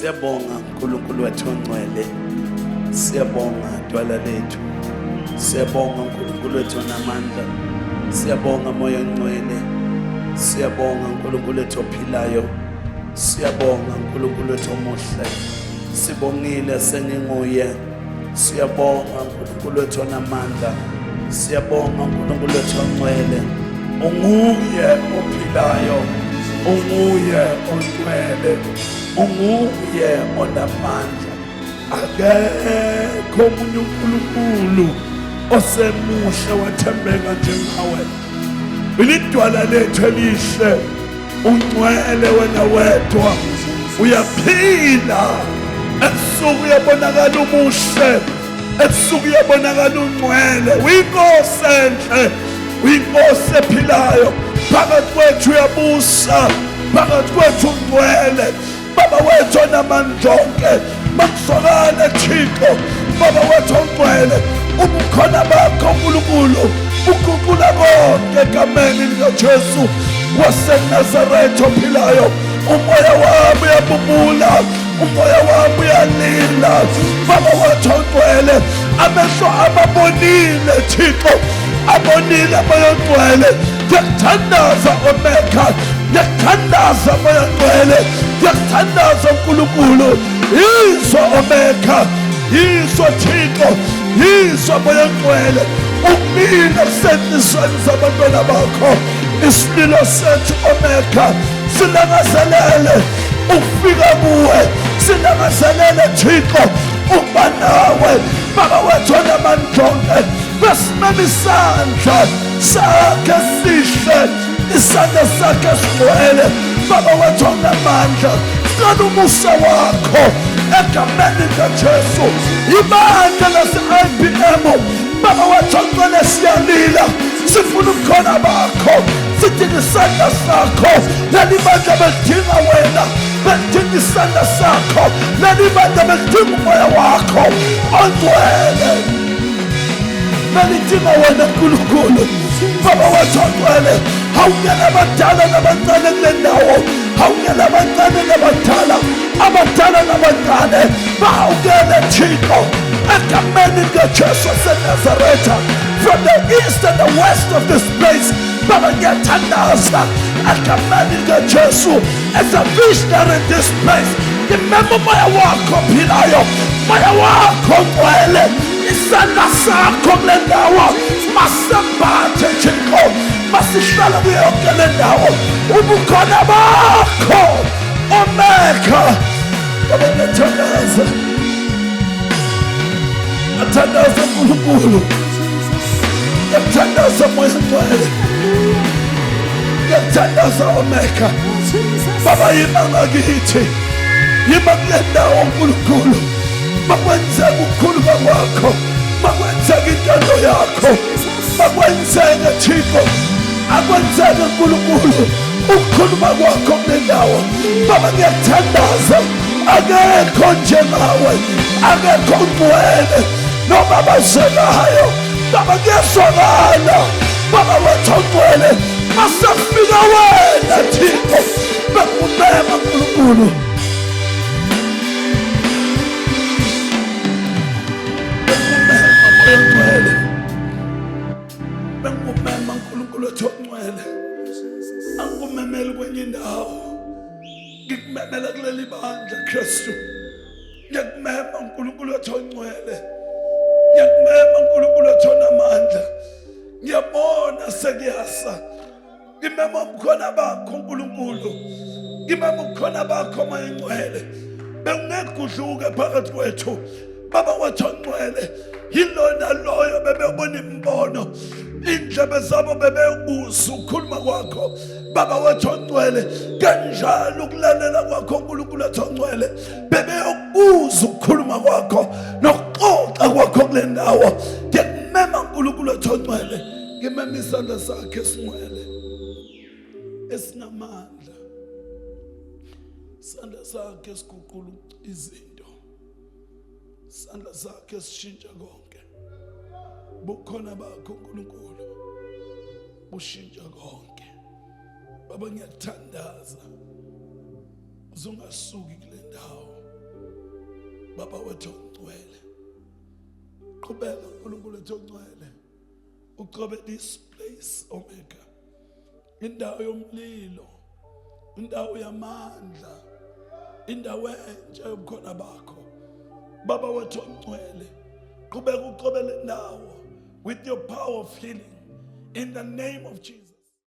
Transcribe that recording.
Siyabonga uNkulunkulu wethu ongcwele. Siyabonga dwala lethu. Siyabonga uNkulunkulu wethu onamandla. Siyabonga Moya ongcwele. Siyabonga uNkulunkulu wethu ophilayo. Siyabonga uNkulunkulu wethu omuhle. Sibongile senginguye. Siyabonga uNkulunkulu wethu onamandla. Siyabonga uNkulunkulu wethu ongcwele. Unguye ophilayo. Unguye ongcwele. Unguye onamandla. Akekho omunye uNkulunkulu osemuhle wathembeka njengawe. Ilidwala lethu elihle ungcwele wena wedwa uyaphila ebusuku uyabonakala umuhle ebusuku uyabonakala ungcwele uyinkosi enhle uyinkosi ephilayo phakathi kwethu uyabusa phakathi kwethu ungcwele baba wethu onamandla onke makuzwakale thixo baba wethu ongcwele ubukhona bakho nkulunkulu buguqula konke egameni likajesu wasenazaretha ophilayo umoya wami uyabubula umoya wami uyalila baba wethu ongcwele amehlo amabonile thixo abonile moya ongcwele ngiyakuthandaza omekha ngiyakuthandaza moya ongcwele ngiyakuthandaza nkulunkulu yizwa omekha yizwa thixo yizwa moya ongcwele ukumile kusenhlizweni zabantwana bakho isililo sethu omekha silangazelele ukufika kuwe silangazelele thixo ukuba nawe baba wethu onamandla onke besimema isandla sakhe sihle isandla sakhe sigcwele baba wethu onamandla sicela umusa wakho egameni likajesu ibandla lase-ibm baba wethu ongcwele siyalila sifuna ubukhona bakho sidinga isandla sakho leli bandla belidinga wena belidinga isandla sakho leli bandla belidinga umoya wakho ongcwele Belidinga wena Nkulunkulu baba wethu ongcwele hawukela abadala nabancane kule ndawo hawukela abancane nabadala abadala nabancane bahawukele thixo egameni likajesu wasenazaretha from the east and the west of this place baba ngiyathandaza egameni likajesu as a visionary in this place ngimema umoya wakho ophilayo moya wakho ngcwele isandla sakho kule ndawo masembathe thixo masihlale kuyo yonke le ndawo ubukhona bakho omekha baba ngiyathandaza athandaza unkulunkulu ngiyakuthandaza moya ngcwele ngiyakuthandaza omekha baba yima ngakithi yima kule ndawo nkulunkulu makwenzeke ukukhuluma kwakho makwenzeke intando yakho makwenzeke thixo akwenzeke nkulunkulu ukukhuluma kwakho kule ndawo baba ngiyakuthandaza akekho njengawe akekho ngcwele noma abazelayo baba kuyezwakala baba wethu ongcwele masefika wena thixo bekumema nkulunkulu Ongcwele bengikumema uNkulunkulu wethu ongcwele angikumemeli kwenye indawo ngikumemela kuleli bandla Kristu ngiyakumema uNkulunkulu wethu ongcwele ngiyakumema uNkulunkulu wethu onamandla ngiyabona sekuyasa ngimema ubukhona bakho uNkulunkulu ngimema ubukhona bakho moya ngcwele bekungegudluke phakathi kwethu baba wethu ongcwele yilona loyo bebebona imibono indlebe zabo bebekuza ukukhuluma kwakho baba wethu ongcwele kanjalo ukulalela kwakho uNkulunkulu wethu ongcwele bebeyokubuza ukukhuluma kwakho nokuxoxa kwakho kule ndawo ngiyakumema uNkulunkulu wethu ongcwele ngimema isandla sakhe esingcwele esinamandla isandla sakhe esiguqula izinto isandla sakhe esishintsha konke bukhona bakho uNkulunkulu bushintsha konke baba ngiyakuthandaza uzungasuki kule ndawo. Baba wethu ongcwele, qhubeka uNkulunkulu wethu ongcwele, ugcobe this place, Omega, indawo yomlilo, indawo yamandla, indawo entsha yobukhona bakho. Baba wethu ongcwele, qhubeka ugcobe le ndawo with your power of healing in the name of Jesus.